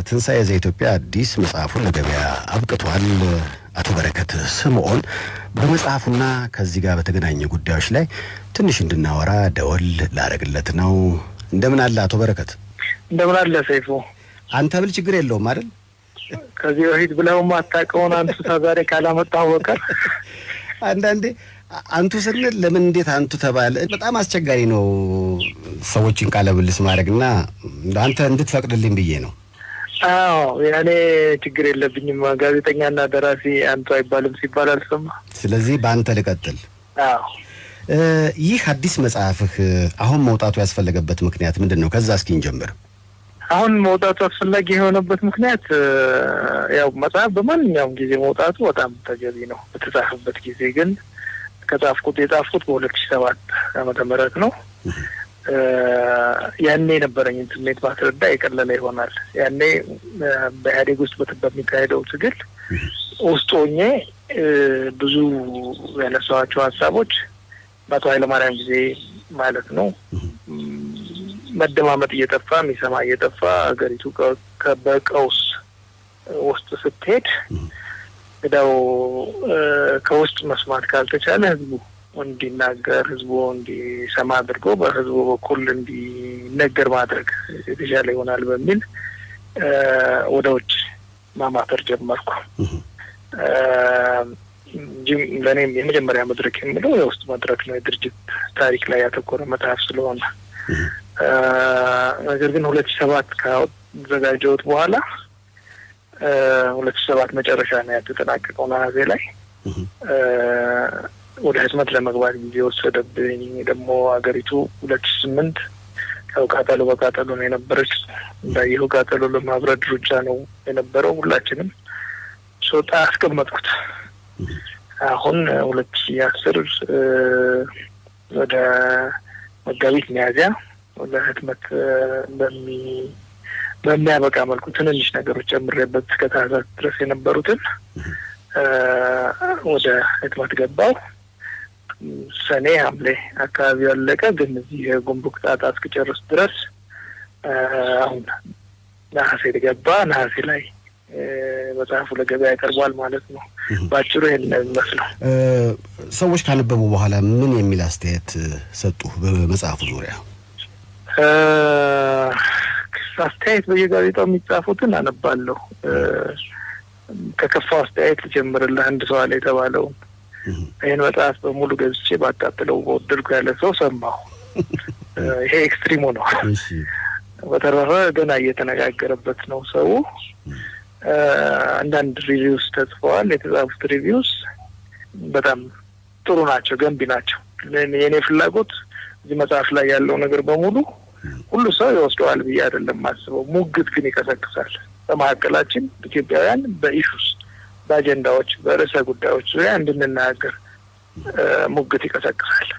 ትንሣኤ ዘኢትዮጵያ አዲስ መጽሐፉን ለገበያ አብቅቷል። አቶ በረከት ስምዖን በመጽሐፉና ከዚህ ጋር በተገናኘ ጉዳዮች ላይ ትንሽ እንድናወራ ደወል ላረግለት ነው። እንደምን አለ አቶ በረከት? እንደምን አለ ሰይፉ። አንተ ብል ችግር የለውም አይደል? ከዚህ በፊት ብለውም አታውቀውን አንቱታ ዛሬ ካላመጣሁ በቀር። አንዳንዴ አንቱ ስንል ለምን እንዴት አንቱ ተባለ? በጣም አስቸጋሪ ነው ሰዎችን ቃለ ምልልስ ማድረግና አንተ እንድትፈቅድልኝ ብዬ ነው። አዎ፣ ያኔ ችግር የለብኝም። ጋዜጠኛና ደራሲ አንቱ አይባልም ሲባል አልሰማ። ስለዚህ በአንተ ልቀጥል። አዎ። ይህ አዲስ መጽሐፍህ አሁን መውጣቱ ያስፈለገበት ምክንያት ምንድን ነው? ከዛ እስኪ እንጀምር። አሁን መውጣቱ አስፈላጊ የሆነበት ምክንያት ያው መጽሐፍ በማንኛውም ጊዜ መውጣቱ በጣም ተገቢ ነው። በተጻፈበት ጊዜ ግን ከጻፍኩት የጻፍኩት በ2007 ዓመተ ምህረት ነው። ያኔ የነበረኝን ስሜት ማስረዳ የቀለለ ይሆናል። ያኔ በኢህአዴግ ውስጥ በሚካሄደው ትግል ውስጥ ሆኜ ብዙ ያነሳኋቸው ሀሳቦች በአቶ ኃይለማርያም ጊዜ ማለት ነው፣ መደማመጥ እየጠፋ፣ የሚሰማ እየጠፋ፣ ሀገሪቱ በቀውስ ውስጥ ስትሄድ ሄዳው ከውስጥ መስማት ካልተቻለ ህዝቡ እንዲናገር፣ ህዝቡ እንዲሰማ አድርጎ በህዝቡ በኩል እንዲነገር ማድረግ የተሻለ ይሆናል በሚል ወደ ውጭ ማማተር ጀመርኩ። ለእኔም የመጀመሪያ መድረክ የምለው የውስጥ መድረክ ነው፣ የድርጅት ታሪክ ላይ ያተኮረ መጽሐፍ ስለሆነ። ነገር ግን 2007 ካዘጋጀሁት በኋላ፣ 2007 መጨረሻ ነው ያተጠናቀቀው ነሐሴ ላይ፣ ወደ ህትመት ለመግባት ጊዜ ወሰደብኝ። ደግሞ ሀገሪቱ 2008 ያው ቃጠሎ በቃጠሎ ነው የነበረች። እንዳየኸው ቃጠሎ ለማብረድ ሩጫ ነው የነበረው። ሁላችንም ሶጣ አስቀመጥኩት። አሁን 2010 ወደ መጋቢት ሚያዝያ ወደ ህትመት በሚያበቃ መልኩ ትንንሽ ነገሮች ጨምሬበት እስከ ታህሳስ ድረስ የነበሩትን ወደ ህትመት ገባው። ሰኔ ሐምሌ አካባቢ ያለቀ። ግን እዚህ የጉምሩክ ጣጣ እስክጨርስ ድረስ አሁን ነሐሴ ገባ። ነሐሴ ላይ መጽሐፉ ለገበያ ያቀርቧል ማለት ነው። በአጭሩ ይህን ነው የሚመስለው። ሰዎች ካነበቡ በኋላ ምን የሚል አስተያየት ሰጡ በመጽሐፉ ዙሪያ? አስተያየት በየጋዜጣው የሚጻፉትን አነባለሁ። ከከፋው አስተያየት ልጀምርልህ። አንድ ሰው አለ የተባለውን ይህን መጽሐፍ በሙሉ ገዝቼ ባቃጥለው በወደድኩ ያለ ሰው ሰማሁ። ይሄ extreme ኡ ነው። በተረፈ ገና እየተነጋገረበት ነው ሰው። አንዳንድ reviews ተጽፈዋል። የተጻፉት reviews በጣም ጥሩ ናቸው፣ ገንቢ ናቸው። የእኔ ፍላጎት እዚህ መጽሐፍ ላይ ያለው ነገር በሙሉ ሁሉ ሰው ይወስደዋል ብዬ አይደለም የማስበው። ሙግት ግን ይቀሰቅሳል። በመካከላችን ኢትዮጵያውያን በ issues፣ በአጀንዳዎች፣ በርዕሰ ጉዳዮች ዙሪያ እንድንናገር ሙግት ይቀሰቅሳል።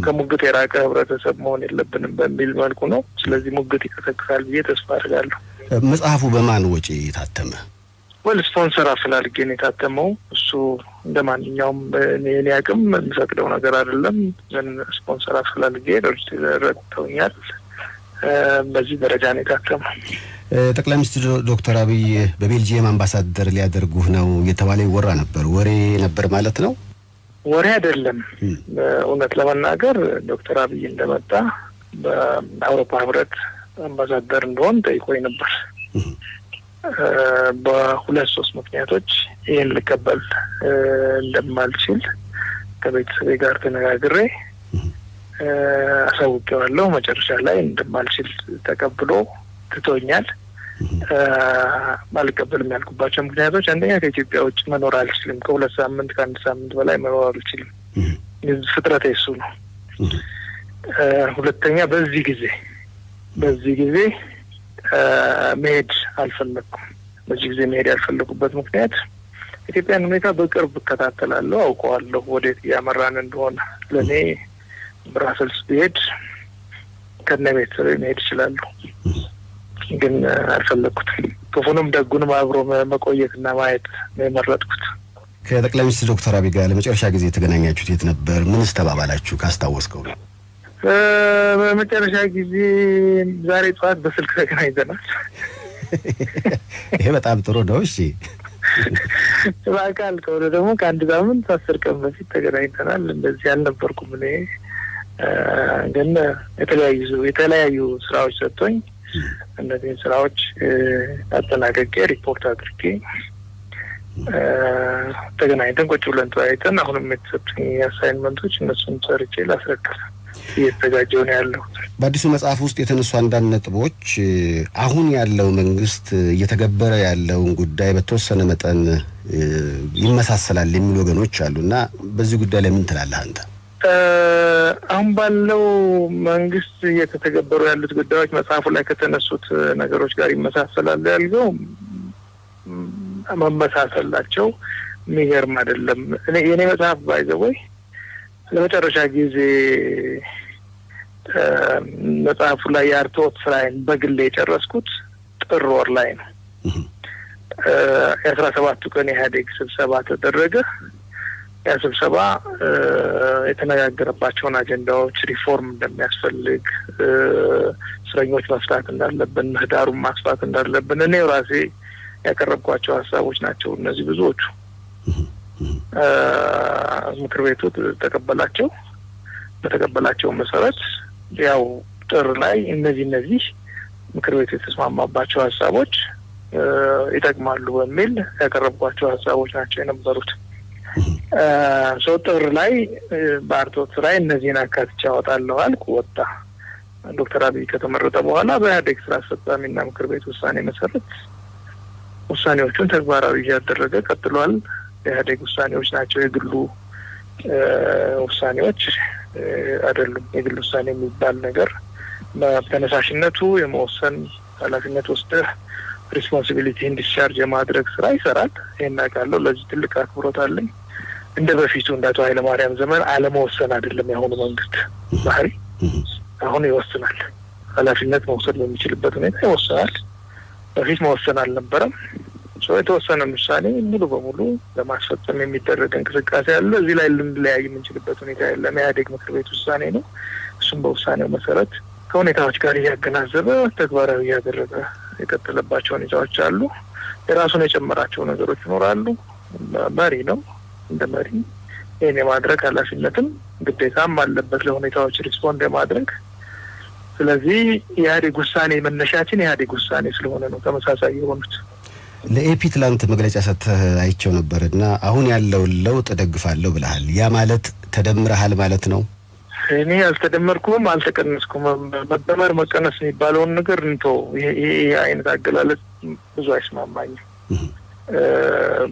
ከሙግት የራቀ ህብረተሰብ መሆን የለብንም በሚል መልኩ ነው። ስለዚህ ሙግት ይቀሰቅሳል ብዬ ተስፋ አድርጋለሁ። መጽሐፉ በማን ወጪ የታተመ? Well፣ ስፖንሰር አፈላልጌ ነው የታተመው። እሱ እንደ ማንኛውም የኔ አቅም የሚፈቅደው ነገር አይደለም። ግን ስፖንሰር አፈላልጌ ረድተውኛል። በዚህ ደረጃ ነው የታተመው። ጠቅላይ ሚኒስትር ዶክተር አብይ በቤልጂየም አምባሳደር ሊያደርጉህ ነው እየተባለ ይወራ ነበር። ወሬ ነበር ማለት ነው? ወሬ አይደለም። እውነት ለመናገር ዶክተር አብይ እንደመጣ በአውሮፓ ህብረት አምባሳደር እንደሆን ጠይቆኝ ነበር። በሁለት ሶስት ምክንያቶች ይህን ልቀበል እንደማልችል ከቤተሰቤ ጋር ተነጋግሬ አሳውቄዋለሁ። መጨረሻ ላይ እንደማልችል ተቀብሎ ትቶኛል። አልቀበልም ያልኩባቸው ምክንያቶች አንደኛ ከኢትዮጵያ ውጭ መኖር አልችልም። ከ2 ሳምንት ከአንድ ሳምንት በላይ መኖር አልችልም። ፍጥረቴ እሱ ነው። ሁለተኛ በዚህ ጊዜ መሄድ አልፈለግኩም። በዚህ ጊዜ መሄድ ያልፈለጉበት ምክንያት ኢትዮጵያን ሁኔታ በቅርብ እከታተላለሁ፣ አውቀዋለሁ ወዴት እያመራን እንደሆነ። ለእኔ ብራሰልስ ብሄድ ከነ ቤተሰቤ መሄድ እችላለሁ፣ ግን አልፈለግኩትም። ክፉንም ደጉንም አብሮ መቆየትና ማየት ነው የመረጥኩት። ከጠቅላይ ሚኒስትር ዶክተር አብይ ጋር ለመጨረሻ ጊዜ የተገናኛችሁት የት ነበር? ምንስ ተባባላችሁ ካስታወስከው? በመጨረሻ ጊዜ ዛሬ ጠዋት በስልክ ተገናኝተናል። ይሄ በጣም ጥሩ ነው። እሺ፣ በአካል ከሆነ ደግሞ ከአንድ ሳምንት 10 ቀን በፊት ተገናኝተናል። እንደዚህ አልነበርኩም እኔ፣ ግን የተለያዩ ስራዎች ሰጥቶኝ እነዚህን ስራዎች አጠናቅቄ ሪፖርት አድርጌ ተገናኝተን ቁጭ ብለን ተወያይተን አሁንም የተሰጡኝ assignment ኦች እነሱን ሰርቼ ላስረክብ እየተዘጋጀሁ ነው ያለሁት። በአዲሱ መጽሐፍ ውስጥ የተነሱ አንዳንድ ነጥቦች አሁን ያለው መንግስት እየተገበረ ያለውን ጉዳይ በተወሰነ መጠን ይመሳሰላል የሚሉ ወገኖች አሉ እና በዚህ ጉዳይ ላይ ምን ትላለህ አንተ? አሁን ባለው መንግስት እየተተገበሩ ያሉት ጉዳዮች መጽሐፉ ላይ ከተነሱት ነገሮች ጋር ይመሳሰላሉ ያልከው መመሳሰላቸው የሚገርም አይደለም። የእኔ መጽሐፍ by the way ለመጨረሻ ጊዜ መጽሐፉ ላይ የአርትዖት ስራዬን በግሌ የጨረስኩት ጥር ወር ላይ ነው። የ17ቱ ቀን የኢህአዴግ ስብሰባ ተደረገ። ያ ስብሰባ የተነጋገረባቸውን አጀንዳዎች ሪፎርም እንደሚያስፈልግ፣ እስረኞች መፍታት እንዳለብን፣ ምህዳሩን ማስፋት እንዳለብን እኔ ራሴ ያቀረብኳቸው ሀሳቦች ናቸው። እነዚህ ብዙዎቹ ምክር ቤቱ ተቀበላቸው። በተቀበላቸው መሰረት ያው ጥር ላይ እነዚህ ምክር ቤቱ የተስማማባቸው ሀሳቦች ይጠቅማሉ በሚል ያቀረብኳቸው ሀሳቦች ናቸው የነበሩት። So ጥር ላይ በአርትዖት ስራዬ እነዚህን አካትቼ አወጣለሁ አልኩ። ወጣ። ዶክተር አብይ ከተመረጠ በኋላ በኢህአዴግ ስራ አስፈጻሚና ምክር ቤት ውሳኔ መሰረት ውሳኔዎቹን ተግባራዊ እያደረገ ቀጥሏል። የኢህአዴግ ውሳኔዎች ናቸው፣ የግሉ ውሳኔዎች አይደሉም። የግል ውሳኔ የሚባል ነገር ተነሳሽነቱ የመወሰን ኃላፊነት ወስደህ responsibility ን discharge የማድረግ ስራ ይሰራል። ይሄን አውቃለሁ። ለዚህ ትልቅ አክብሮት አለኝ። እንደ በፊቱ እንደ አቶ ኃይለማርያም ዘመን አለመወሰን አይደለም የአሁኑ መንግስት ባህሪ። አሁን ይወስናል። ኃላፊነት መውሰድ በሚችልበት ሁኔታ ይወስናል። በፊት መወሰን አልነበረም። የተወሰነ ውሳኔ ሙሉ በሙሉ ለማስፈጸም የሚደረግ እንቅስቃሴ አለ። እዚህ ላይ ልንለያይ የምንችልበት ሁኔታ የለም። የኢህአዴግ ምክር ቤት ውሳኔ ነው። እሱም በውሳኔው መሰረት ከሁኔታዎች ጋር እያገናዘበ ተግባራዊ እያደረገ የቀጠለባቸው ሁኔታዎች አሉ። የራሱን የጨመራቸው ነገሮች ይኖራሉ። መሪ ነው። እንደ መሪ ይህን የማድረግ ኃላፊነትም ግዴታም አለበት ለሁኔታዎች respond የማድረግ። ስለዚህ የኢህአዴግ ውሳኔ መነሻችን የኢህአዴግ ውሳኔ ስለሆነ ነው ተመሳሳይ የሆኑት። ለኤፒ ትላንት መግለጫ ሰጥተህ አይቸው ነበር እና አሁን ያለውን ለውጥ እደግፋለሁ ብለሃል። ያ ማለት ተደምረሃል ማለት ነው? እኔ አልተደመርኩም፣ አልተቀነስኩም። መደመር መቀነስ የሚባለውን ነገር እንተው። ይሄ አይነት አገላለጽ ብዙ አይስማማኝም።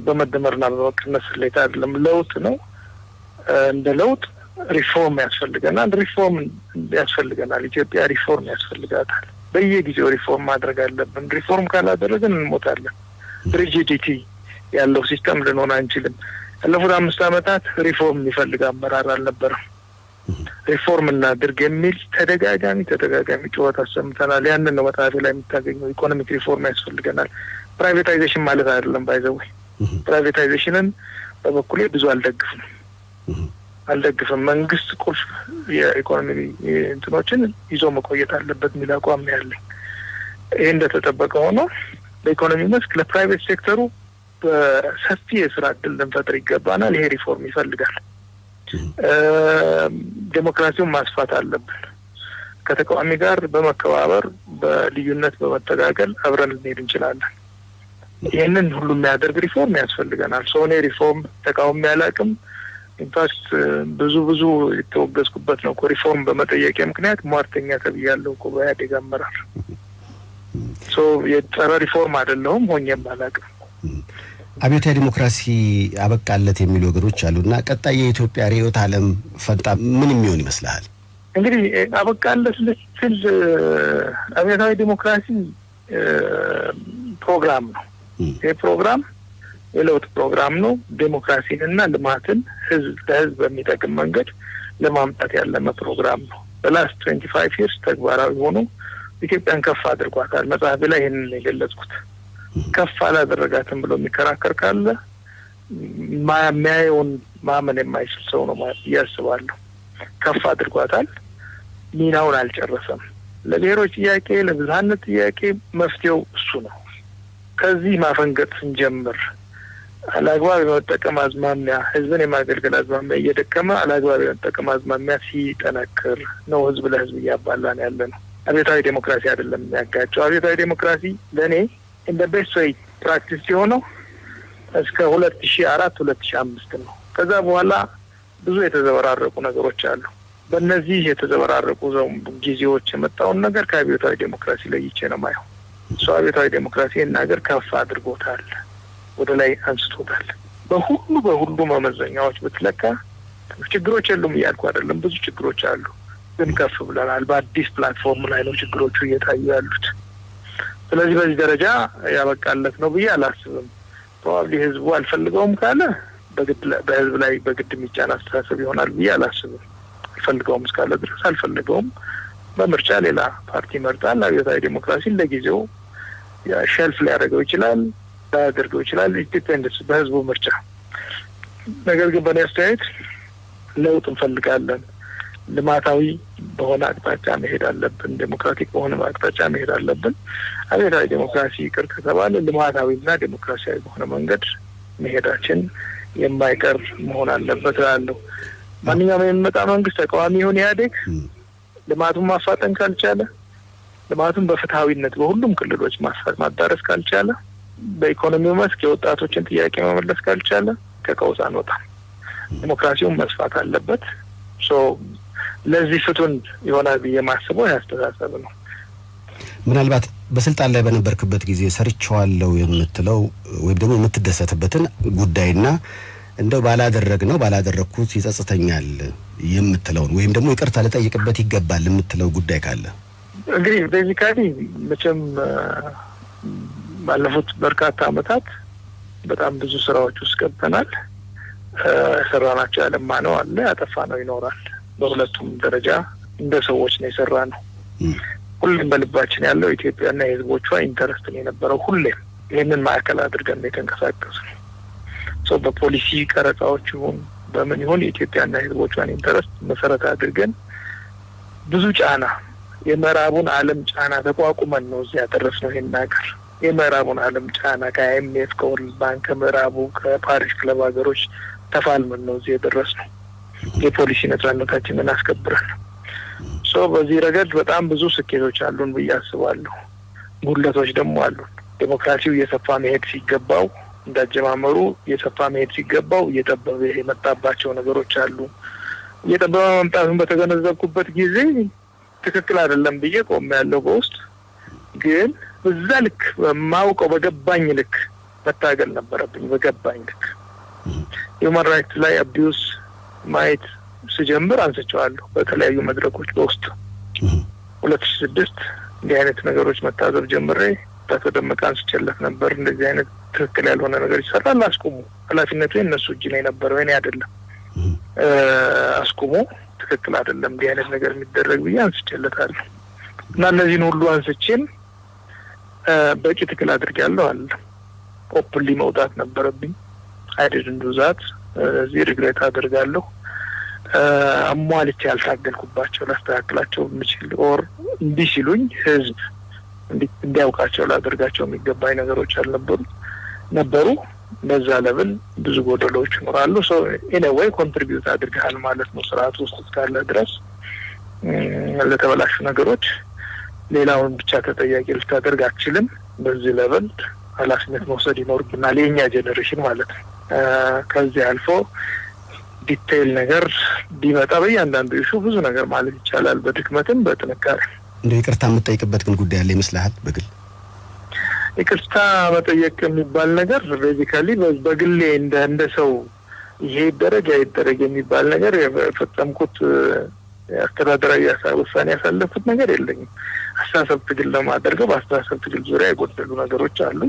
በመደመርና በመቀነስ ስሌት አይደለም፣ ለውጥ ነው። እንደ ለውጥ ሪፎርም ያስፈልገናል። ሪፎርም ያስፈልገናል። ኢትዮጵያ ሪፎርም ያስፈልጋታል። በየጊዜው ሪፎርም ማድረግ አለብን። ሪፎርም ካላደረግን እንሞታለን። Rigidity ያለው system ልንሆን አንችልም። ያለፉት 5 ዓመታት ሪፎርም የሚፈልግ አመራር አልነበረም። ሪፎርም እናድርግ የሚል ተደጋጋሚ ተደጋጋሚ ጩኸት አሰምተናል። ያንን ነው መጽሐፌ ላይ የምታገኘው። Economic reform ያስፈልገናል። Privatization ማለት አይደለም። By the way፣ privatization ን በበኩሌ ብዙ አልደግፍም። መንግስት ቁልፍ የኢኮኖሚ እንትኖችን ይዞ መቆየት አለበት የሚል አቋም ነው ያለኝ። ይህ እንደተጠበቀ ሆኖ በኢኮኖሚ መስክ ለ private sector ኡ በሰፊ የስራ እድል ልንፈጥር ይገባናል። ይሄ ሪፎርም ይፈልጋል። ዴሞክራሲውን ማስፋት አለብን። ከተቃዋሚ ጋር በመከባበር፣ በልዩነት በመተጋገል አብረን ልንሄድ እንችላለን። ይህንን ሁሉ የሚያደርግ ሪፎርም ያስፈልገናል። So እኔ ሪፎርም ተቃውሜ አላውቅም። In fact ብዙ ብዙ የተወገዝኩበት ነው እኮ። ሪፎርም በመጠየቄ ምክንያት ሟርተኛ ተብያለሁ እኮ በኢህአዴግ አመራር። So የጸረ ሪፎርም አይደለሁም፣ ሆኜም አላውቅም። አብዮታዊ ዲሞክራሲ አበቃለት የሚሉ ወገኖች አሉና ቀጣይ የኢትዮጵያ ርዕዮተ ዓለም ፈንታ ምን የሚሆን ይመስልሃል? እንግዲህ አበቃለት ልትል አብዮታዊ ዲሞክራሲ ፕሮግራም ነው። ይህ ፕሮግራም የለውጥ ፕሮግራም ነው። ዴሞክራሲንና ልማትን ህዝብ ለህዝብ በሚጠቅም መንገድ ለማምጣት ያለመ ፕሮግራም ነው። በ last 25 years ተግባራዊ ሆኖ ኢትዮጵያን ከፍ አድርጓታል። መጽሐፌ ላይ ይህንን የገለጽኩት። ከፍ አላደረጋትም ብሎ የሚከራከር ካለ የሚያየውን ማመን የማይችል ሰው ነው ብዬ አስባለሁ። ከፍ አድርጓታል። ሚናውን አልጨረሰም። ለብሔሮች ጥያቄ፣ ለብዝሃነት ጥያቄ መፍትሄው እሱ ነው። ከዚህ ማፈንገጥ ስንጀምር አላግባብ የመጠቀም አዝማሚያ፣ ህዝብን የማገልገል አዝማሚያ እየደከመ አላግባብ የመጠቀም አዝማሚያ ሲጠነክር ነው ህዝብ ለህዝብ እያባላን ያለ ነው። አብዮታዊ ዴሞክራሲ አይደለም የሚያጋጨው። አብዮታዊ ዴሞክራሲ ለእኔ in the best way practice የሆነው እስከ 2004 2005 ነው። ከዛ በኋላ ብዙ የተዘበራረቁ ነገሮች አሉ። በእነዚህ የተዘበራረቁ ጊዜዎች የመጣውን ነገር ከአብዮታዊ ዴሞክራሲ ለይቼ ነው የማየው። እሱ አብዮታዊ ዴሞክራሲ ይህን ሀገር ከፍ አድርጎታል፣ ወደ ላይ አንስቶታል። በሁሉ መመዘኛዎች ብትለካ ችግሮች የሉም እያልኩ አይደለም፣ ብዙ ችግሮች አሉ፣ ግን ከፍ ብለናል። በአዲስ platform ላይ ነው ችግሮቹ እየታዩ ያሉት። ስለዚህ በዚህ ደረጃ ያበቃለት ነው ብዬ አላስብም። Probably ህዝቡ አልፈልገውም ካለ በግድ በህዝብ ላይ በግድ የሚጫን አስተሳሰብ ይሆናል ብዬ አላስብም። አልፈልገውም እስካለ ድረስ አልፈልገውም፣ በምርጫ ሌላ ፓርቲ ይመርጣል። አብዮታዊ ዴሞክራሲን ለጊዜው shelf ሊያደርገው ይችላል፣ ላያደርገው ይችላል። Depends በህዝቡ ምርጫ። ነገር ግን በእኔ አስተያየት ለውጥ እንፈልጋለን። ልማታዊ በሆነ አቅጣጫ መሄድ አለብን። ዴሞክራቲክ በሆነ አቅጣጫ መሄድ አለብን። አብዮታዊ ዴሞክራሲ ይቅር ከተባለ ልማታዊና ዴሞክራሲያዊ በሆነ መንገድ መሄዳችን የማይቀር መሆን አለበት እላለሁ። ማንኛውም የሚመጣ መንግስት፣ ተቃዋሚ ይሁን ኢህአዴግ፣ ልማቱን ማፋጠን ካልቻለ፣ ልማቱን በፍትሀዊነት በሁሉም ክልሎች ማዳረስ ካልቻለ፣ በኢኮኖሚው መስክ የወጣቶችን ጥያቄ መመለስ ካልቻለ ከቀውስ አንወጣም። ዴሞክራሲውን መስፋት አለበት። So ለዚህ ፍቱን ይሆናል ብዬ ማስበው ያስተሳሰብ ነው። ምናልባት በስልጣን ላይ በነበርክበት ጊዜ ሰርቼዋለሁ የምትለው ወይም ደግሞ የምትደሰትበትን ጉዳይና እንደው ባላደረግነው፣ ባላደረግኩት ይጸጽተኛል የምትለውን ወይም ደግሞ ይቅርታ ልጠይቅበት ይገባል የምትለው ጉዳይ ካለ? እንግዲህ basically መቼም ባለፉት በርካታ አመታት በጣም ብዙ ስራዎች ውስጥ ገብተናል። የሰራናቸው ያለማነው አለ፣ ያጠፋነው ይኖራል። በሁለቱም ደረጃ እንደ ሰዎች ነው የሰራነው። ሁሌም በልባችን ያለው ኢትዮጵያና የህዝቦቿ interest ነው የነበረው። ሁሌም ይህንን ማዕከል አድርገን ነው የተንቀሳቀስነው። So በፖሊሲ ቀረጻዎች ይሁን በምን ይሁን የኢትዮጵያና የህዝቦቿን interest መሰረት አድርገን ብዙ ጫና፣ የምዕራቡን ዓለም ጫና ተቋቁመን ነው እዚህ ያደረስነው ይሄን ሀገር። የምዕራቡን ዓለም ጫና ከ IMF፣ ከ World Bank፣ ከምዕራቡ ከፓሪስ ክለብ ሀገሮች ተፋልመን ነው እዚህ የደረስነው። የፖሊሲ ነጻነታችንን አስከብረን። So በዚህ ረገድ በጣም ብዙ ስኬቶች አሉን ብዬ አስባለሁ። ጉድለቶች ደግሞ አሉን። ዴሞክራሲው እየሰፋ መሄድ ሲገባው፣ እንዳጀማመሩ እየሰፋ መሄድ ሲገባው እየጠበበ የመጣባቸው ነገሮች አሉ። እየጠበበ መምጣቱን በተገነዘብኩበት ጊዜ ትክክል አይደለም ብዬ ቆሜያለሁ በውስጥ። ግን በዛ ልክ በማውቀው በገባኝ ልክ መታገል ነበረብኝ። በገባኝ ልክ human right ላይ abuse ማየት ስጀምር አንስቼዋለሁ በተለያዩ መድረኮች በውስጥ። 2006 እንዲህ አይነት ነገሮች መታዘብ ጀምሬ አቶ ደመቀ አንስቼለት ነበር። እንደዚህ አይነት ትክክል ያልሆነ ነገር ይሰራል፣ አስቁሙ። ኃላፊነቱ የእነሱ እጅ ነው የነበረው፣ የእኔ አይደለም። አስቁሙ፣ ትክክል አይደለም እንዲህ አይነት ነገር የሚደረግ ብዬ አንስቼለታለሁ። እና እነዚህን ሁሉ አንስቼም በቂ ትግል አድርጌያለሁ አለ። Openly መውጣት ነበረብኝ። I didn't do that። እዚህ regret አድርጋለሁ። አሟልቼ ያልታገልኩባቸው፣ ላስተካክላቸው የምችል or እንዲህ ሲሉኝ ህዝብ እንዲያውቃቸው ላደርጋቸው የሚገባኝ ነገሮች አልነበሩ፣ ነበሩ። በዛ level ብዙ ጎደሎች ይኖራሉ። So anyway contribute አድርገሃል ማለት ነው። ስርዓቱ ውስጥ እስካለ ድረስ ለተበላሹ ነገሮች ሌላውን ብቻ ተጠያቂ ልታደርግ አትችልም። በዚህ level ኃላፊነት መውሰድ ይኖርብናል፣ የእኛ generation ማለት ነው። ከዚህ አልፎ detail ነገር ቢመጣ በእያንዳንዱ issue ብዙ ነገር ማለት ይቻላል፣ በድክመትም በጥንካሬ። እንደ ይቅርታ የምትጠይቅበት ግን ጉዳይ ያለ ይመስልሃል በግል? ይቅርታ መጠየቅ የሚባል ነገር basically በግሌ እንደ ሰው ይሄ ይደረግ ያ ይደረግ የሚባል ነገር የፈጸምኩት አስተዳደራዊ ውሳኔ ያሳለፍኩት ነገር የለኝም። አስተሳሰብ ትግል ለማደርገው በአስተሳሰብ ትግል ዙሪያ የጎደሉ ነገሮች አሉ።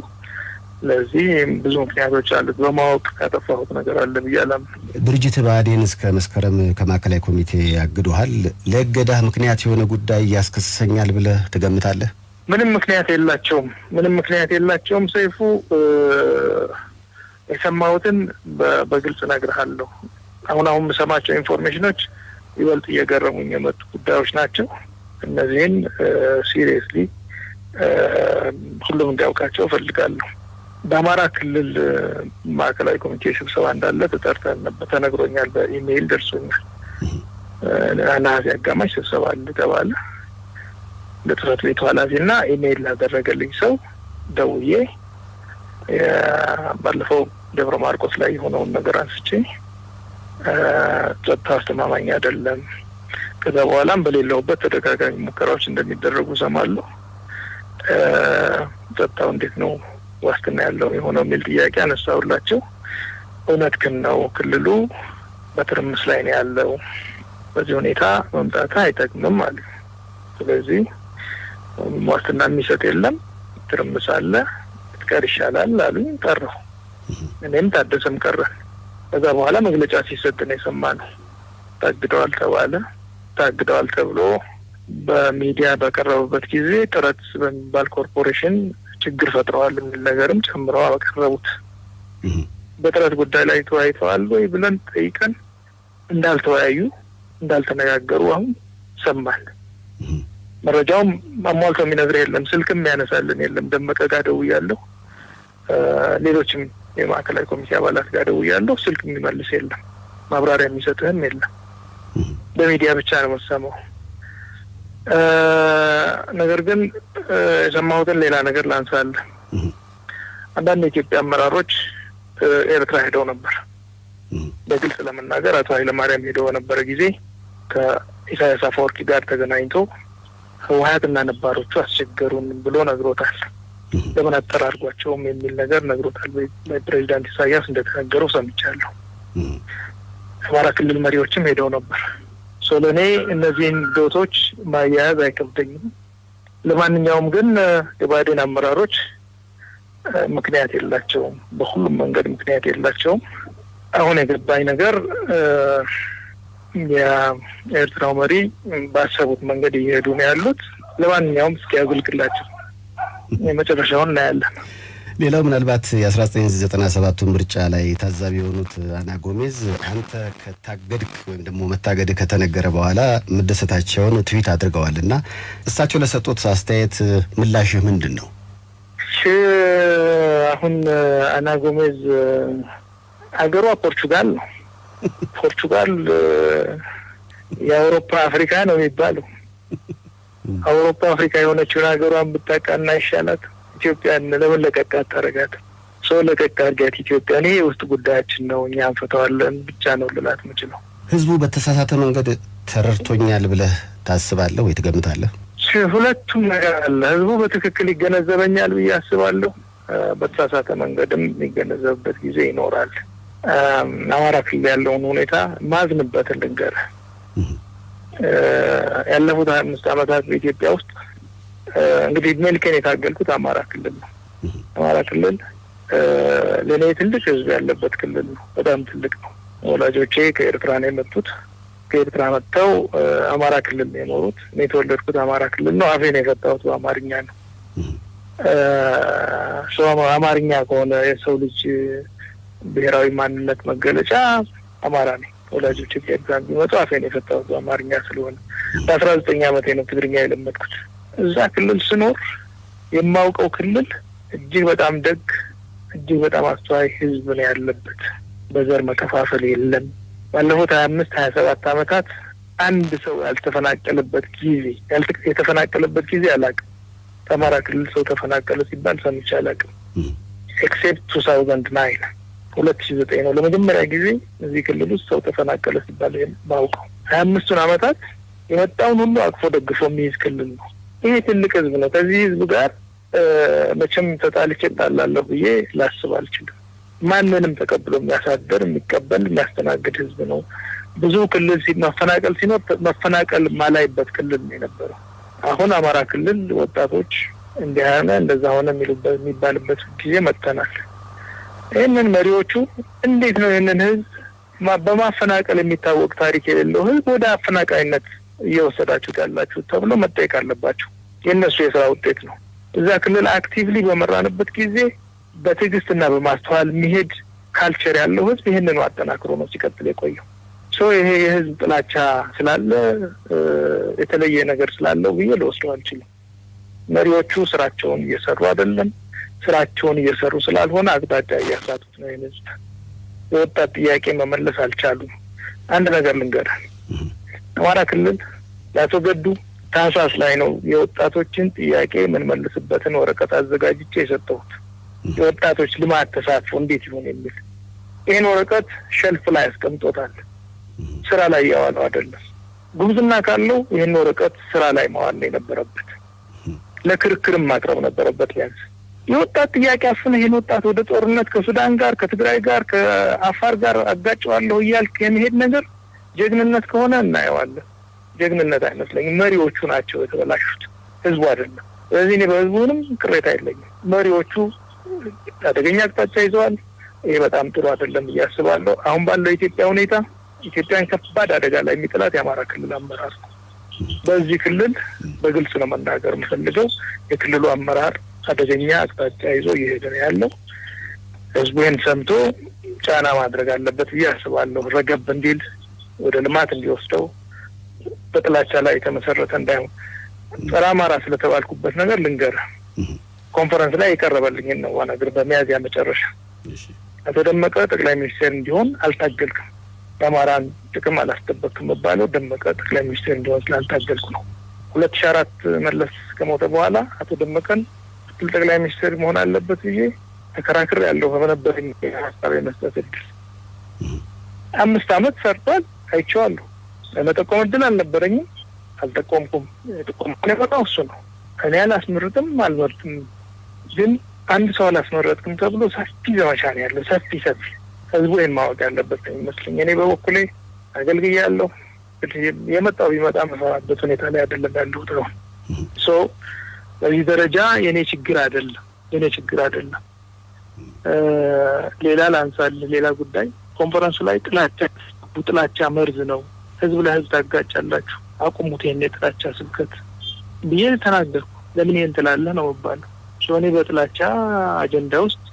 ለዚህ ብዙ ምክንያቶች አሉት። በማወቅ ያጠፋሁት ነገር አለ ብዬ አላምንም። ድርጅት ብአዴን እስከ መስከረም ከማዕከላዊ ኮሚቴ ያግዶሃል። ለእገዳህ ምክንያት የሆነ ጉዳይ ያስከስሰኛል ብለህ ትገምታለህ? ምንም ምክንያት የላቸውም። ምንም ምክንያት የላቸውም። ሰይፉ፣ የሰማሁትን በግልጽ እነግርሃለሁ። አሁን አሁን የምሰማቸው information ኖች ይበልጥ እየገረሙኝ የመጡ ጉዳዮች ናቸው። እነዚህን seriously ሁሉም እንዲያውቃቸው እፈልጋለሁ። በአማራ ክልል ማዕከላዊ ኮሚቴ ስብሰባ እንዳለ ተጠርተን ተነግሮኛል፣ በኢሜይል ደርሶኛል። ነሐሴ አጋማሽ ስብሰባ አለ ተባለ። ለጽህፈት ቤቱ ኃላፊና ኢሜይል ላደረገልኝ ሰው ደውዬ ባለፈው ደብረ ማርቆስ ላይ የሆነውን ነገር አንስቼ ጸጥታ አስተማማኝ አይደለም፣ ከዛ በኋላም በሌለውበት ተደጋጋሚ ሙከራዎች እንደሚደረጉ እሰማለሁ። ጸጥታው እንዴት ነው ዋስትና ያለው የሆነው የሚል ጥያቄ አነሳሁላቸው። እውነትህን ነው፣ ክልሉ በትርምስ ላይ ነው ያለው፣ በዚህ ሁኔታ መምጣት አይጠቅምም አሉ። ስለዚህ ዋስትና የሚሰጥ የለም፣ ትርምስ አለ፣ ብትቀር ይሻላል አሉኝ። ቀረሁ። እኔም ታደሰም ቀረን። ከዛ በኋላ መግለጫ ሲሰጥ ነው የሰማነው። ታግደዋል ተባለ። ታግደዋል ተብሎ በሚዲያ በቀረበበት ጊዜ ጥረት በሚባል ኮርፖሬሽን ችግር ፈጥረዋል የሚል ነገርም ጨምረው አቀረቡት። በጥረት ጉዳይ ላይ ተወያይተዋል ወይ ብለን ጠይቀን እንዳልተወያዩ እንዳልተነጋገሩ አሁን ሰማን። መረጃውም አሟልቶ የሚነግር የለም፣ ስልክም ያነሳልን የለም። ደመቀ ጋር ደውያለሁ፣ ሌሎችም የማዕከላዊ ኮሚቴ አባላት ጋር ደውያለሁ። ስልክ የሚመልስ የለም፣ ማብራሪያ የሚሰጥህም የለም። በሚዲያ ብቻ ነው የምሰማው። ነገር ግን የሰማሁትን ሌላ ነገር ላንሳልህ። አንዳንድ የኢትዮጵያ አመራሮች ኤርትራ ሄደው ነበር። በግልጽ ለመናገር አቶ ኃይለማርያም ሄደው በነበረ ጊዜ ከኢሳያስ አፈወርቂ ጋር ተገናኝቶ ህወሀትና ነባሮቹ አስቸገሩን ብሎ ነግሮታል። ለምን አጠራርጓቸውም የሚል ነገር ነግሮታል። ፕሬዚዳንት ኢሳያስ እንደተናገረው ሰምቻለሁ። አማራ ክልል መሪዎችም ሄደው ነበር። ለእኔ እነዚህን dot ኦች ማያያዝ አይከብደኝም። ለማንኛውም ግን የብአዴን አመራሮች ምክንያት የላቸውም፣ በሁሉም መንገድ ምክንያት የላቸውም። አሁን የገባኝ ነገር የኤርትራው መሪ ባሰቡት መንገድ እየሄዱ ነው ያሉት። ለማንኛውም እስኪ ያዝልቅላቸው፣ የመጨረሻውን እናያለን። ሌላው ምናልባት የ1997ቱ ምርጫ ላይ ታዛቢ የሆኑት አና ጎሜዝ አንተ ከታገድክ ወይም ደግሞ መታገድ ከተነገረ በኋላ መደሰታቸውን ትዊት አድርገዋል እና እሳቸው ለሰጡት አስተያየት ምላሽህ ምንድን ነው? አሁን አና ጎሜዝ ሀገሯ ፖርቹጋል ነው። ፖርቹጋል የአውሮፓ አፍሪካ ነው የሚባለው። አውሮፓ አፍሪካ የሆነችውን ሀገሯን ብታቃና ይሻላት። ኢትዮጵያን ለምን ለቀቅ አታረጋት? ሰው ለቀቅ አድርጋት ኢትዮጵያን። ይሄ የውስጥ ጉዳያችን ነው፣ እኛ እንፈታዋለን ብቻ ነው ልላት የምችለው። ህዝቡ በተሳሳተ መንገድ ተረድቶኛል ብለህ ታስባለህ ወይ ትገምታለህ? ሁለቱም ነገር አለ። ህዝቡ በትክክል ይገነዘበኛል ብዬ አስባለሁ። በተሳሳተ መንገድም የሚገነዘብበት ጊዜ ይኖራል። አማራ ክልል ያለውን ሁኔታ ማዝንበትን ልንገርህ። ያለፉት 25 ዓመታት በኢትዮጵያ ውስጥ እንግዲህ እድሜ ልኬን የታገልኩት አማራ ክልል ነው። አማራ ክልል ለእኔ ትልቅ ህዝብ ያለበት ክልል ነው። በጣም ትልቅ ነው። ወላጆቼ ከኤርትራ ነው የመጡት። ከኤርትራ መጥተው አማራ ክልል ነው የኖሩት። እኔ የተወለድኩት አማራ ክልል ነው። አፌን የፈታሁት በአማርኛ ነው። ሰው አማርኛ ከሆነ የሰው ልጅ ብሔራዊ ማንነት መገለጫ አማራ ነኝ። ወላጆቼ ከኤርትራ ቢመጡ አፌን የፈታሁት በአማርኛ ስለሆነ በ19 ዓመቴ ነው ትግርኛ የለመድኩት። እዛ ክልል ስኖር የማውቀው ክልል እጅግ በጣም ደግ፣ እጅግ በጣም አስተዋይ ህዝብ ነው ያለበት። በዘር መከፋፈል የለም። ባለፉት 25 27 ዓመታት አንድ ሰው ያልተፈናቀለበት ጊዜ የተፈናቀለበት ጊዜ አላውቅም። ከአማራ ክልል ሰው ተፈናቀለ ሲባል ሰምቼ አላውቅም። Except 2009፣ 2009 ነው ለመጀመሪያ ጊዜ እዚህ ክልል ውስጥ ሰው ተፈናቀለ ሲባል የማውቀው። 25ቱን ዓመታት የመጣውን ሁሉ አቅፎ ደግፎ የሚይዝ ክልል ነው። ይሄ ትልቅ ህዝብ ነው። ከዚህ ህዝብ ጋር መቼም ተጣልቼ እጣላለሁ ብዬ ላስብ አልችልም። ማንንም ተቀብሎ የሚያሳድር፣ የሚቀበል፣ የሚያስተናግድ ህዝብ ነው። ብዙ ክልል መፈናቀል ሲኖር መፈናቀል ማላይበት ክልል ነው የነበረው። አሁን አማራ ክልል ወጣቶች እንዲህ ሆነ እንደዛ ሆነ የሚባልበት ጊዜ መጥተናል። ይህንን መሪዎቹ እንዴት ነው ይህንን ህዝብ በማፈናቀል የሚታወቅ ታሪክ የሌለው ህዝብ ወደ አፈናቃይነት እየወሰዳችሁት ያላችሁ ተብሎ መጠየቅ አለባቸው። የእነሱ የስራ ውጤት ነው። እዛ ክልል actively በመራንበት ጊዜ በትዕግስትና በማስተዋል የሚሄድ culture ያለው ህዝብ ይህንኑ አጠናክሮ ነው ሲቀጥል የቆየው። So ይሄ የህዝብ ጥላቻ ስላለ የተለየ ነገር ስላለው ብዬ ልወስደው አልችልም። መሪዎቹ ስራቸውን እየሰሩ አይደለም። ስራቸውን እየሰሩ ስላልሆነ አቅጣጫ እያሳቱት ነው። ይህን የወጣት ጥያቄ መመለስ አልቻሉም። አንድ ነገር ልንገርህ፣ አማራ ክልል ለአቶ ገዱ ታህሳስ ላይ ነው የወጣቶችን ጥያቄ የምንመልስበትን ወረቀት አዘጋጅቼ የሰጠሁት። የወጣቶች ልማት ተሳትፎ እንዴት ይሁን የሚል። ይህን ወረቀት shelf ላይ አስቀምጦታል። ስራ ላይ ያዋለው አይደለም። ጉብዝና ካለው ይህን ወረቀት ስራ ላይ ማዋል ነው የነበረበት። ለክርክርም ማቅረብ ነበረበት ቢያንስ። የወጣት ጥያቄ አፍነህ ይህን ወጣት ወደ ጦርነት ከሱዳን ጋር፣ ከትግራይ ጋር፣ ከአፋር ጋር አጋጨዋለሁ እያልክ የመሄድ ነገር ጀግንነት ከሆነ እናየዋለን። ጀግንነት አይመስለኝም። መሪዎቹ ናቸው የተበላሹት፣ ህዝቡ አይደለም። ስለዚህ እኔ በህዝቡ ምንም ቅሬታ የለኝም። መሪዎቹ አደገኛ አቅጣጫ ይዘዋል። ይሄ በጣም ጥሩ አይደለም ብዬ አስባለሁ። አሁን ባለው የኢትዮጵያ ሁኔታ ኢትዮጵያን ከባድ አደጋ ላይ የሚጥላት የአማራ ክልል አመራር ነው። በዚህ ክልል በግልጽ ነው መናገር የምፈልገው፣ የክልሉ አመራር አደገኛ አቅጣጫ ይዞ እየሄደ ነው ያለው። ህዝቡ ይህን ሰምቶ ጫና ማድረግ አለበት ብዬ አስባለሁ። ረገብ እንዲል፣ ወደ ልማት እንዲወስደው፣ በጥላቻ ላይ የተመሰረተ እንዳይሆን። ጸረ አማራ ስለተባልኩበት ነገር ልንገርህ። ኮንፈረንስ ላይ የቀረበልኝን ነው ነገር። በሚያዝያ መጨረሻ አቶ ደመቀ ጠቅላይ ሚኒስቴር እንዲሆን አልታገልክም፣ የአማራን ጥቅም አላስጠበቅክም መባለው ደመቀ ጠቅላይ ሚኒስቴር እንዲሆን ስላልታገልኩ ነው። 2004 መለስ ከሞተ በኋላ አቶ ደመቀን ምክትል ጠቅላይ ሚኒስቴር መሆን አለበት ብዬ ተከራክሬ ያለሁ በነበረኝ ሀሳብ የመስጠት እድል። 5 አመት ሰርቷል፣ አይቼዋለሁ። ለመጠቆም እድል አልነበረኝም፣ አልጠቆምኩም። ጥቆም የመጣው እሱ ነው። እኔ አላስመርጥም፣ አልመርጥም። ግን አንድ ሰው አላስመረጥክም ተብሎ ሰፊ ዘመቻ ነው ያለው። ሰፊ ሰፊ ህዝቡ ይህን ማወቅ ያለበት ነው የሚመስለኝ። እኔ በበኩሌ አገልግያለሁ። የመጣው ቢመጣ መሰራበት ሁኔታ ላይ አይደለም ያለሁት ነው። So በዚህ ደረጃ የእኔ ችግር አይደለም፣ የእኔ ችግር አይደለም። ሌላ ላንሳልህ፣ ሌላ ጉዳይ። ኮንፈረንሱ ላይ ጥላቻ ጥላቻ መርዝ ነው፣ ህዝብ ለህዝብ ታጋጫላችሁ፣ አቁሙት ይሄን የጥላቻ ስብከት ብዬ ተናገርኩ። ለምን ይሄን ትላለህ ነው የምባለው። እኔ በጥላቻ አጀንዳ ውስጥ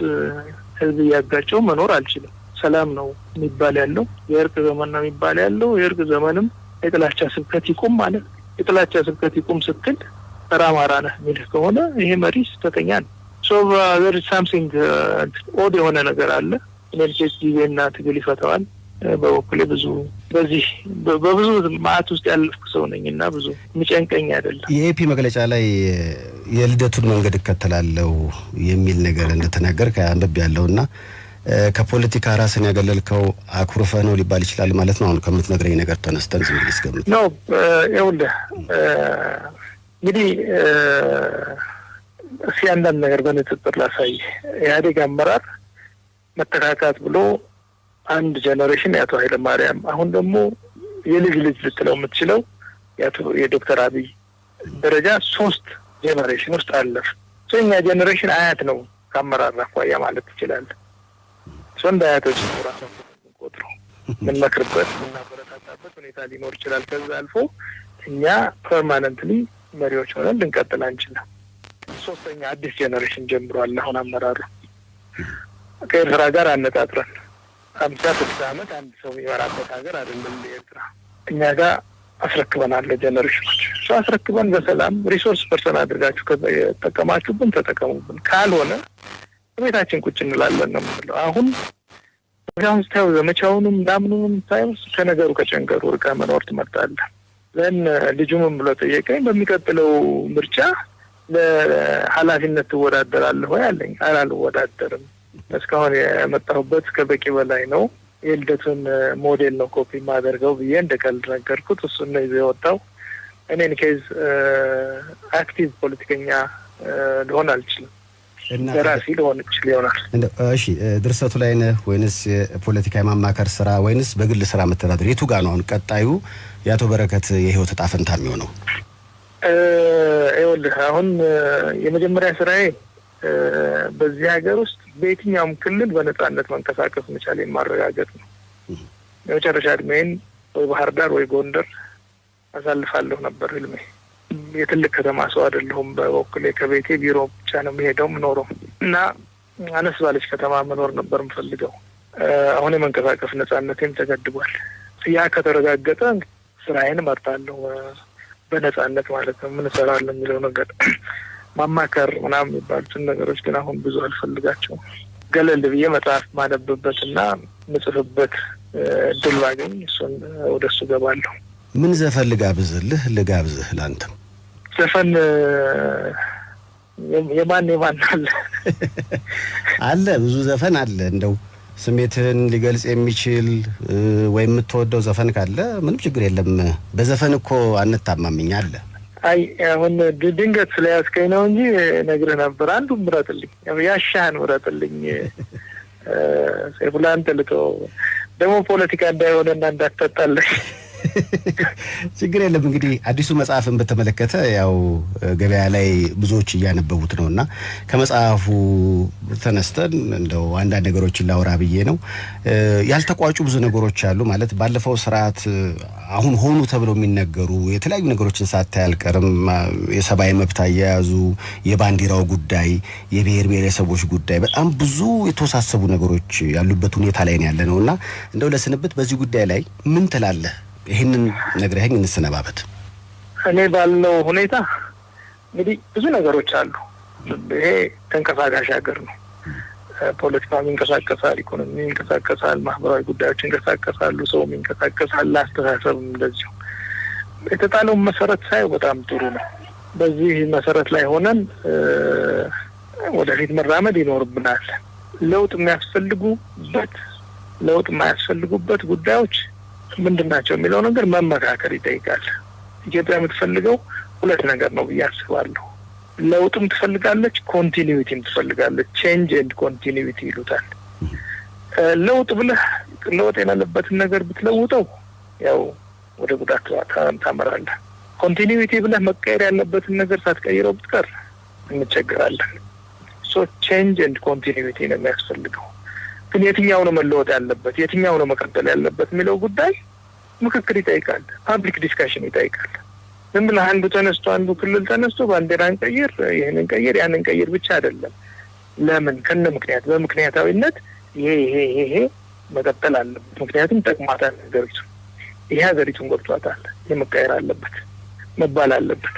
ህዝብ እያጋጨው መኖር አልችልም። ሰላም ነው የሚባል ያለው፣ የእርቅ ዘመን ነው የሚባል ያለው። የእርቅ ዘመንም የጥላቻ ስብከት ይቁም ማለት፣ የጥላቻ ስብከት ይቁም ስትል ጸረ አማራ ነህ የሚልህ ከሆነ ይሄ መሪ ስህተተኛ ነው። So there is something odd የሆነ ነገር አለ። In any case ጊዜና ትግል ይፈተዋል። በበኩሌ ብዙ በዚህ በብዙ ማዕት ውስጥ ያለፍኩ ሰው ነኝ እና ብዙ የሚጨንቀኝ አይደለም። የ AP መግለጫ ላይ የልደቱን መንገድ እከተላለሁ የሚል ነገር እንደተናገር አንብቤ ያለው እና ከፖለቲካ ራስን ያገለልከው አኩርፈህ ነው ሊባል ይችላል ማለት ነው። አሁን ከምትነግረኝ ነገር ተነስተን ዝም ብዬ ስገምት። No፣ ይኸውልህ፣ እንግዲህ እስኪ አንዳንድ ነገር በንጽጽር ላሳይ። ኢህአዴግ አመራር መተካካት ብሎ አንድ generation የአቶ ኃይለ ማርያም፣ አሁን ደግሞ የልጅ ልጅ ልትለው የምትችለው የአቶ የዶክተር አብይ ደረጃ ሶስት generation ውስጥ አለፍ። ሶስተኛ generation አያት ነው ከአመራር አኳያ ማለት ትችላለህ። እንደ አያቶች ነው ራሳችን የምንቆጥረው። የምንመክርበት፣ የምናበረታታበት ሁኔታ ሊኖር ይችላል። ከዛ አልፎ እኛ permanently መሪዎች ሆነን ልንቀጥል አንችልም። ሶስተኛ አዲስ generation ጀምሯል። አሁን አመራሩ ከኤርትራ ጋር አነጣጥረን 50-60 ዓመት አንድ ሰው የሚመራበት ሀገር አይደለም ኤርትራ። እኛ ጋር አስረክበናል ለ generation ኖች። ሰው አስረክበን በሰላም resource person አድርጋችሁ ከተጠቀማችሁብን ተጠቀሙብን፣ ካልሆነ ቤታችን ቁጭ እንላለን ነው የምንለው። አሁን ስታየው ዘመቻውንም ምናምኑንም ታየው ከነገሩ ከጨንገሩ ርቀህ መኖር ትመርጣለህ። Then ልጁ ምን ብሎ ጠየቀኝ። በሚቀጥለው ምርጫ ለኃላፊነት ትወዳደራለህ ወይ አለኝ። አልወዳደርም። እስካሁን የመጣሁበት ከበቂ በላይ ነው። የልደቱን ሞዴል ነው ኮፒ የማደርገው ብዬ እንደ ቀልድ ነገርኩት። እሱን ነው ይዞ የወጣው። እኔ in case active ፖለቲከኛ ልሆን አልችልም። ደራሲ ልሆን እችል ይሆናል። እሺ፣ ድርሰቱ ላይ ነህ ወይንስ የፖለቲካ የማማከር ስራ ወይንስ በግል ስራ መተዳደር? የቱ ጋር ነው አሁን ቀጣዩ የአቶ በረከት የህይወት እጣ ፈንታ የሚሆነው? ይኸውልህ፣ አሁን የመጀመሪያ ስራዬ በዚህ ሀገር ውስጥ በየትኛውም ክልል በነጻነት መንቀሳቀስ መቻል ማረጋገጥ ነው። የመጨረሻ እድሜን ወይ ባህር ዳር ወይ ጎንደር አሳልፋለሁ ነበር ህልሜ። የትልቅ ከተማ ሰው አይደለሁም። በበኩሌ ከቤቴ ቢሮ ብቻ ነው የምሄደው የምኖረው እና አነስ ባለች ከተማ መኖር ነበር የምፈልገው። አሁን የመንቀሳቀስ ነጻነቴም ተገድቧል። ያ ከተረጋገጠ ስራዬን እመርጣለሁ፣ በነጻነት ማለት ነው። ምን እሰራለሁ የሚለው ነገር፣ ማማከር ምናምን የሚባሉትን ነገሮች ግን አሁን ብዙ አልፈልጋቸውም። ገለል ብዬ መጽሐፍ ማነብበት እና ምጽፍበት እድል ባገኝ እሱን ወደ እሱ ገባለሁ። ምን ዘፈን ልጋብዝልህ? ልጋብዝህ ለአንተም። ዘፈን የማን አለ? አለ፣ ብዙ ዘፈን አለ። እንደው ስሜትህን ሊገልጽ የሚችል ወይም የምትወደው ዘፈን ካለ ምንም ችግር የለም። በዘፈን እኮ አንታማምኝ አለ። አይ፣ አሁን ድንገት ስለያዝከኝ ነው እንጂ እነግርህ ነበር። አንዱ ምረጥልኝ፣ ያሻህን ምረጥልኝ። ሰይፉ፣ ለአንተ ልተወው። ደግሞ ፖለቲካ እንዳይሆነና እንዳትጠጣለኝ። ችግር የለም። እንግዲህ አዲሱ መጽሐፍን በተመለከተ ያው ገበያ ላይ ብዙዎች እያነበቡት ነው እና ከመጽሐፉ ተነስተን እንደው አንዳንድ ነገሮችን ላውራ ብዬ ነው። ያልተቋጩ ብዙ ነገሮች አሉ። ማለት ባለፈው ስርዓት አሁን ሆኑ ተብለው የሚነገሩ የተለያዩ ነገሮችን ሳታይ አልቀርም። የሰብአዊ መብት አያያዙ፣ የባንዲራው ጉዳይ፣ የብሔር ብሔረሰቦች ጉዳይ፣ በጣም ብዙ የተወሳሰቡ ነገሮች ያሉበት ሁኔታ ላይ ነው ያለ ነው እና እንደው ለስንብት በዚህ ጉዳይ ላይ ምን ትላለህ? ይህንን ነግረኸኝ እንሰነባበት። እኔ ባለው ሁኔታ እንግዲህ ብዙ ነገሮች አሉ። ይሄ ተንቀሳቃሽ ሀገር ነው። ፖለቲካም ይንቀሳቀሳል፣ ኢኮኖሚ ይንቀሳቀሳል፣ ማህበራዊ ጉዳዮች ይንቀሳቀሳሉ፣ ሰውም ይንቀሳቀሳል፣ አስተሳሰብም እንደዚሁ። የተጣለውን መሰረት ሳየው በጣም ጥሩ ነው። በዚህ መሰረት ላይ ሆነን ወደፊት መራመድ ይኖርብናል። ለውጥ የሚያስፈልጉበት፣ ለውጥ የማያስፈልጉበት ጉዳዮች ምንድን ናቸው የሚለው ነገር መመካከር ይጠይቃል። ኢትዮጵያ የምትፈልገው ሁለት ነገር ነው ብዬ አስባለሁ። ለውጥም ትፈልጋለች፣ continuity ም ትፈልጋለች። Change and continuity ይሉታል። ለውጥ ብለህ ለውጥ የሌለበትን ነገር ብትለውጠው ያው ወደ ጉዳት ታመራለህ። Continuity ብለህ መቀየር ያለበትን ነገር ሳትቀይረው ብትቀር እንቸገራለን። So change and continuity ነው የሚያስፈልገው። ግን የትኛው ነው መለወጥ ያለበት፣ የትኛው ነው መቀጠል ያለበት የሚለው ጉዳይ ምክክር ይጠይቃል። Public discussion ይጠይቃል። ዝም ብለህ አንዱ ተነስቶ፣ አንዱ ክልል ተነስቶ ባንዲራ እንቀይር፣ ይህን እንቀይር፣ ያን እንቀይር ብቻ አይደለም። ለምን ከነ ምክንያት በምክንያታዊነት ይሄ ይሄ ይሄ ይሄ መቀጠል አለበት፣ ምክንያቱም ጠቅሟታል ሀገሪቱ፣ ይሄ ሀገሪቱን ጎድቷታል፣ ይሄ መቀየር አለበት መባል አለበት።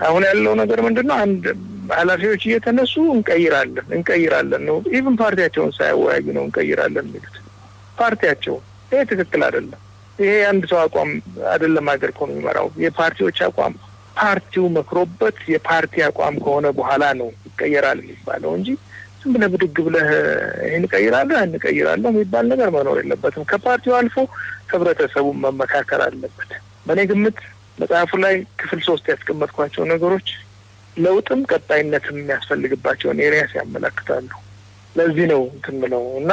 አሁን ያለው ነገር ምንድን ነው? አንድ ኃላፊዎች እየተነሱ እንቀይራለን እንቀይራለን ነው። Even ፓርቲያቸውን ሳያወያዩ ነው እንቀይራለን የሚሉት ፓርቲያቸውን። ይሄ ትክክል አይደለም። ይሄ የአንድ ሰው አቋም አይደለም። ሀገር እኮ ነው የሚመራው። የፓርቲዎች አቋም፣ ፓርቲው መክሮበት የፓርቲ አቋም ከሆነ በኋላ ነው ይቀየራል የሚባለው እንጂ ዝም ብለህ ብድግ ብለህ ይህን እቀይራለሁ ያን እቀይራለሁ የሚባል ነገር መኖር የለበትም። ከፓርቲው አልፎ ህብረተሰቡን መመካከር አለበት። በእኔ ግምት መጽሐፉ ላይ ክፍል 3 ያስቀመጥኳቸው ነገሮች ለውጥም ቀጣይነትም የሚያስፈልግባቸውን areas ያመለክታሉ። ለዚህ ነው እንትን ምለው እና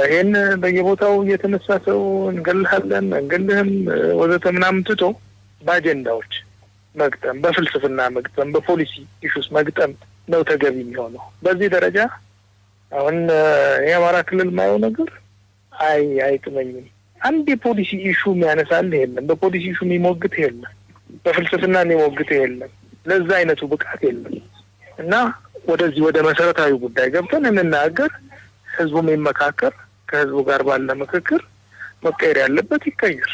ይህን በየቦታው እየተነሳ ሰው እንገልሃለን እንገልህም ወዘተ ምናምን ትቶ በአጀንዳዎች መግጠም፣ በፍልስፍና መግጠም፣ በ policy issues መግጠም ነው ተገቢ የሚሆነው። በዚህ ደረጃ አሁን የአማራ ክልል ማየው ነገር አይ አይጥመኝም። አንድ የ policy issue የሚያነሳልህ የለም። በ policy issue የሚሞግትህ የለም። በፍልስፍና የሚሞግትህ የለም። ለዛ አይነቱ ብቃት የለም እና ወደዚህ ወደ መሰረታዊ ጉዳይ ገብተን እንናገር፣ ህዝቡ የሚመካከር፣ ከህዝቡ ጋር ባለ ምክክር መቀየር ያለበት ይቀየር፣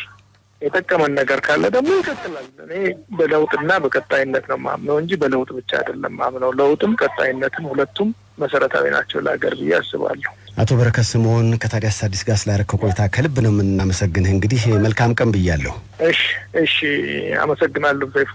የጠቀመን ነገር ካለ ደግሞ ይቀጥላል። እኔ በለውጥና በቀጣይነት ነው ማምነው እንጂ በለውጥ ብቻ አይደለም ማምነው። ለውጥም ቀጣይነትም ሁለቱም መሰረታዊ ናቸው ለሀገር ብዬ አስባለሁ። አቶ በረከት ስምኦን፣ ከታዲያስ አዲስ ጋር ስላደረግከው ቆይታ ከልብ ነው የምናመሰግንህ። እንግዲህ መልካም ቀን ብያለሁ። እሺ፣ አመሰግናለሁ ሰይፉ።